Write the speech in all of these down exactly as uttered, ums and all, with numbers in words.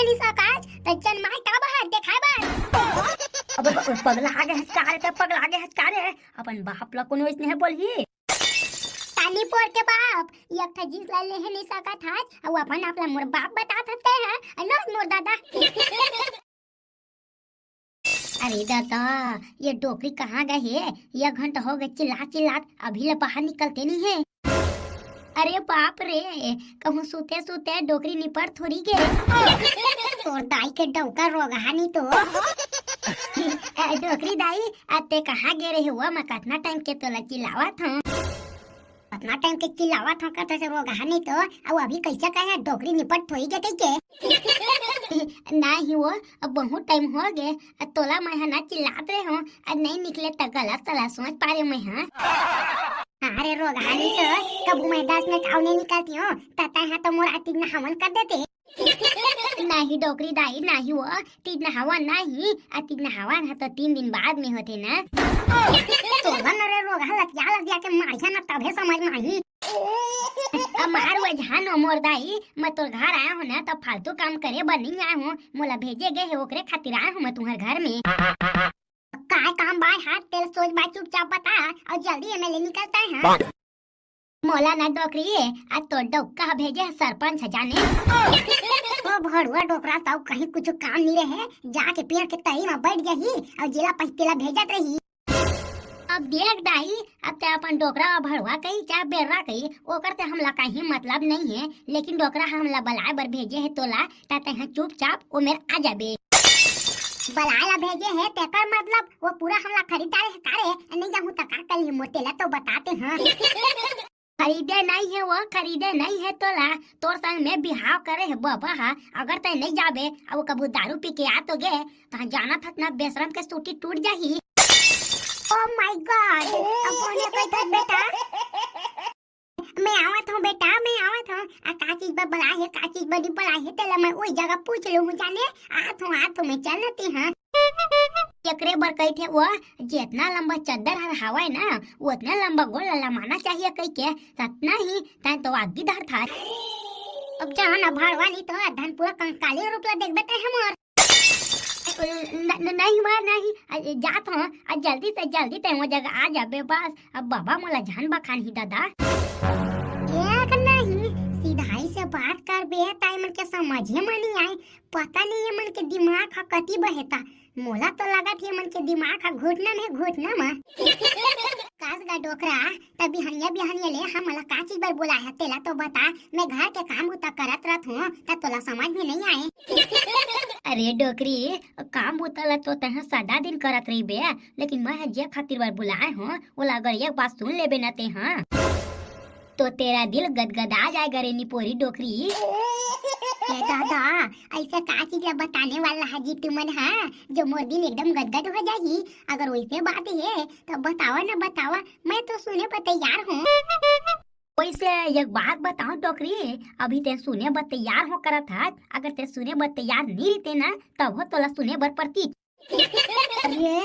निशा काज, त जन्माय का बा देखाय बर। अब प-, पगला आगे हचकारे, त पगला आगे हचकारे। अपन बाप ला कोनो इसने बोलही। तानी पोर के बाप, एक ठा जींस ला लेहे नइ सकत हस, अउ अपन आप ला मोर बाप बतात हस तें, अउ नो मोर दादा। अरे दादा, ये डोकरी कहाँ गे हे? एक घंटा हो गे चिल्लात चिल्लात, अभी ले बाहर निकलते नइ हे। अरे बाप रे, कहूँ सुते सुते डोकरी निपट थोड़ी गे। तोर दाई के डौका रोगहा नी तो। ए, डोकरी दाई, अ, तें कहाँ गे रहे हुआ? मैं कतना टाइम के तोला चिल्लावत हूँ। कतना टाइम के चिल्लावत हूँ, कथे से रोगहा नी तो, अउ अभी कइसे कहे डोकरी निपट थोड़ी गे कहिके। नाही वो, अब बहुत टाइम हो गे, अ, तोला मैं ह ना चिल्लात रहे हूँ, अ, नइ निकले त गलत सला सोच पारे मैं ह। अरे रोगहा नी तो, कभू मैं दस मिनट अउ नइ निकलती हूँ, त तैं ह तो मोर अतिक नहावन कर देते। नाही डोकरी दाई, नाही वो, तीज नहावन नाही, अतिक नहावन ह तो तीन दिन बाद में होथे ना। तोला न रे रोगहा लतिया लतिया के मारिया ना तभे समझ में आही। अब मार वो झान ओ मोर दाई, मैं तोर घर आय हूँ ना, त फालतू काम करे बर नइ आय हूँ, मोला भेजे गे हे, ओकरे खातिर आय हूँ मैं तुम्हर घर में। काय काम बाय हाथ तेल सोच बाय चुपचाप बता, अउ जल्दी एमे ले निकलता है। मोला ना डोकरी, आज तोर डौका ह भेजे ह सरपंच ह जाने। ओ भड़ुआ डोकरा, तउ कहीं कुछ काम नइ रहे, जाके पेड़ के तरी म बैठ जाही, अउ जेला पही तेला भेजत रही। अब देख दाई, अब ते अपन डोकरा भड़ुआ कही चाहे बेर्रा कही, ओकर ते हमला कहीं मतलब नइ हे, लेकिन डोकरा ह हमला बलाय बर भेजे हे तोला, त तैं ह चुपचाप ओ मेर आ जाबे। बलाय ला भेजे हे, तेकर मतलब वो पूरा हमला खरीद डारे हे का रे? नइ जाहूँ त का करही, मोर तेला तो बता तें ह। खरीदे नइ हे वो, खरीदे नइ हे तोला, तोर संग में बिहाव करे हे बबा ह। अगर तैं नइ जाबे, अउ कभू दारू पी के आ तो गे, तहाँ जानत हस ना, बेशरम के सूटी टूट जाही। Oh my God! अब कोन हे कहिथस बेटा? मैं आवत हूँ बेटा, मैं आवत हूँ। आ का चीज बर बलाय हे, का चीज बर नइ बलाय हे, तेला मैं ओई जगह पूछ लूँ हूँ जाने। आत हूँ, आत हूँ, मैं चल देती हूँ। एकरे बर कहिथे वो, जेतना लंबा चद्दर हर हवय ना, ओतना लंबा गोड़ ला लमाना चाहिए कहिके, सतना ही तैं तो आगी धरथस। अब जान भड़वाली तो धन पूरा कंकाली रूप ला देखबे तैं हमर। न-, न-, नहीं माँ, नहीं, अ, जात हूँ, अ, जल्दी से जल्दी तैं वो जगह आ जाबे बस। अब बाबा मोला जान बखान ही दादा। एक नहीं, सिधाई से बात करबे, ताई मन के समझे म नइ आए, पता नइ ये मन के दिमाग ह कति बहेता। मोला तो लगत हे मन के दिमाग ह घुटना में घुटना म। कास गा डोकरा, त बिहनिया बिहनिया ले हमला का चीज बर बुलाय ह, तेला तो बता। मैं घर के काम बुता करत रहत हूँ, त तोला समझ में नइ आए। अरे डोकरी, काम बुता ला तो तैं ह सदा दिन करत रहिबे, लेकिन मैं ह जे खातिर बर बुलाय हूँ, ओला अगर एक बात सुन लेबे न तैं ह, तो तेरा दिल गदगदा जाएगा रे निपोरी डोकरी। ए दादा, ऐसा का चीज ला बताने वाला है जी तुमन हा, जो मोर दिल एकदम गदगद हो जाही? अगर वैसे बात है तो बतावा ना, बतावा, मैं तो सुने पर तैयार हूँ। वैसे एक बात बताऊं डोकरी, अभी ते सुने बर तैयार हो करत हस, अगर ते सुने बर तैयार नहीं रहते ना, तब हो तोला सुने बर पड़ती। अरे,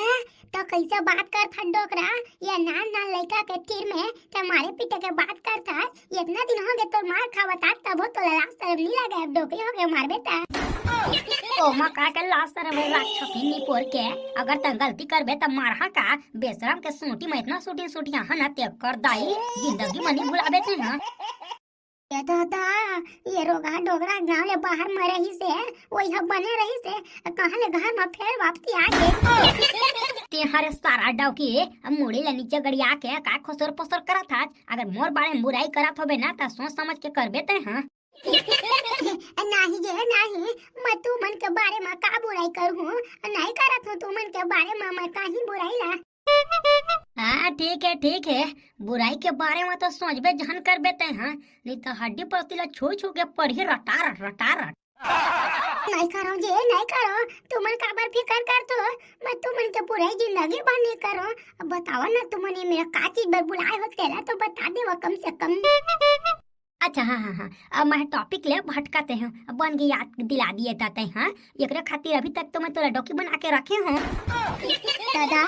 त कइसे बात करथस डोकरा? ये नान नान लइका के तीर में ते मारे पीटे के बात करथस? इतना दिन हो गे तोर मार खावत आज, तभो तोला लाज शरम नइ लगे? अब डोकरी हो गे मारबे त। ओमा का के लाज शरम हे राक्षसी निपोर के? अगर ते गलती करबे त मारहा का? बेशरम के सूंटी में इतना सूंटी सूंटी यहाँ ना ते कर दाई, जिंदगी में नइ भुलाबे ते ना। ए दादा, ये रोगहा डोकरा गांव ले बाहर म रहिस हे, वही ह बने रहिस हे, कहाँ ले घर म फेर वापसी आ गे। ते हरे सारा डौकी, मुड़ी ले नीचे गड़िया के का खुसर पुसर करत हस? अगर मोर बारे में बुराई करत होबे ना, त सोच समझ के करबे ते, हाँ। नाही गे, नाही, मैं तुमन के बारे म का बुराई करहूँ? नहीं करत हूँ तुमन के बारे म मैं कहीं बुराई ला। हाँ, ठीक हे, ठीक हे। बुराई के बारे म तो सोचबे झन करबे ते, हाँ, नहीं तो हड्डी पसली ला छू छू के पड़ही रटार, रटार। नहीं करो जी, नहीं करो। तुमन काबर फिकर करथो? मैं तुमन के बुराई जिंदगी भर नहीं करो। अब बतावा ना, तुमन ये मेर का चीज बर बुलाय हो, तेला तो बता देवा कम से कम। अच्छा, हाँ, हाँ, हाँ, अब मैं topic ले भटकाते हैं, अब बन गई याद दिला दिए ताते, हाँ, एकरे खातिर अभी तक तो मैं तोला डौकी बना के रखे हूँ। दादा,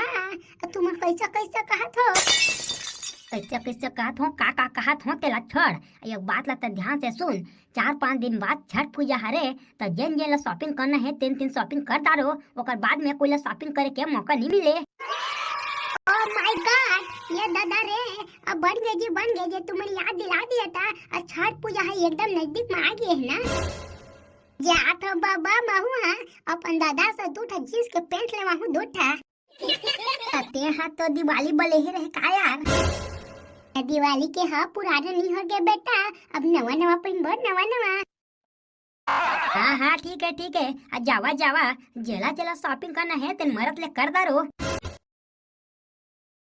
तुम कैसा, कैसा कहत हो? कइसे कइसे कहत हों, का का कहत हों, तेला छोड़। एक बात ला त ध्यान से सुन, चार पांच दिन बाद छठ पूजा हरे, त जेन जेन ला shopping करना हे, तेन तेन shopping कर डारो, ओकर बाद में कोई ला shopping करे के मौका नहीं मिले। Oh my God, ये दादा रे, अब बन गे जी, बन गे जी, तुमन याद दिला दिया था। अब छठ पूजा है, एकदम नजदीक में आ गए है ना। जात हो बाबा, महू हा अपन दादा से दू ठा jeans के pant लेवाहूं, दू ठा। तेहा तो दिवाली बले ही रहे का यार? दिवाली के हा पुराना नहीं हो गया बेटा, अब नवा नवा पहनबो, नवा नवा। हाँ हाँ, ठीक है ठीक है, आ जावा जावा, जेला जेला shopping करना है तेन मरद ले कर डारो।